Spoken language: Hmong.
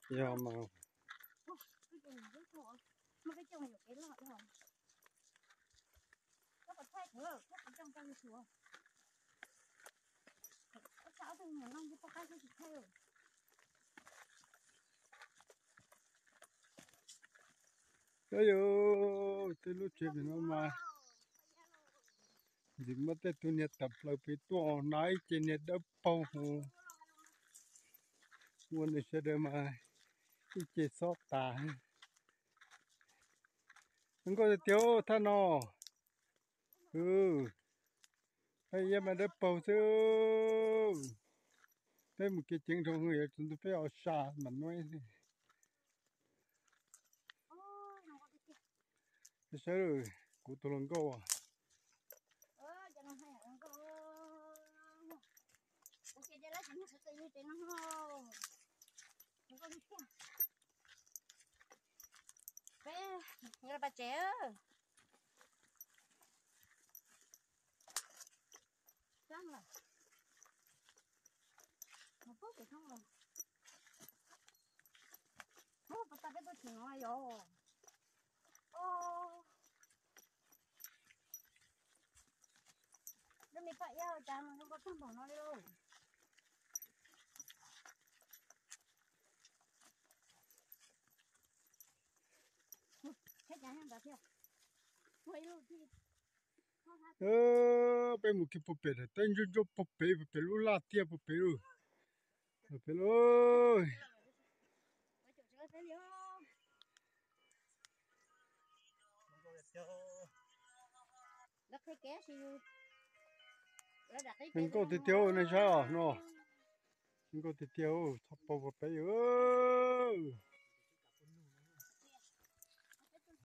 Yog mas. Yog, tej lub tsev pem no mas ntxim muab tej tug niag tawm plaws pem tuaj na, ib ce niag dawb paug hu. Ua nws sawv daws mas ib ce xob tas. Zoo nkauj tiag tiag thaj no. Peb iab mas dawb paug xwb. Peb mus kev ceev dhau hwv yuav txog ntua peb os sa mam nuib xwb. Saib, kuv tus hluas nkauj. Peb yuav pais tsev. Mus pub pem thoob los. Ub, puas tau peb tuaj tseem no yog. Lub me paj iab cas mas zoo nkauj tag npaum no li lauj. Peb mus kiag puag pem, tej ntsuab ntsuab puag pem, puag pem lub laj tiaj puag pem lauj. Pem lauj. Zoo nkauj tiag tiag nej saib os no. Zoo nkauj tiag tiag, txhob paug puag pem.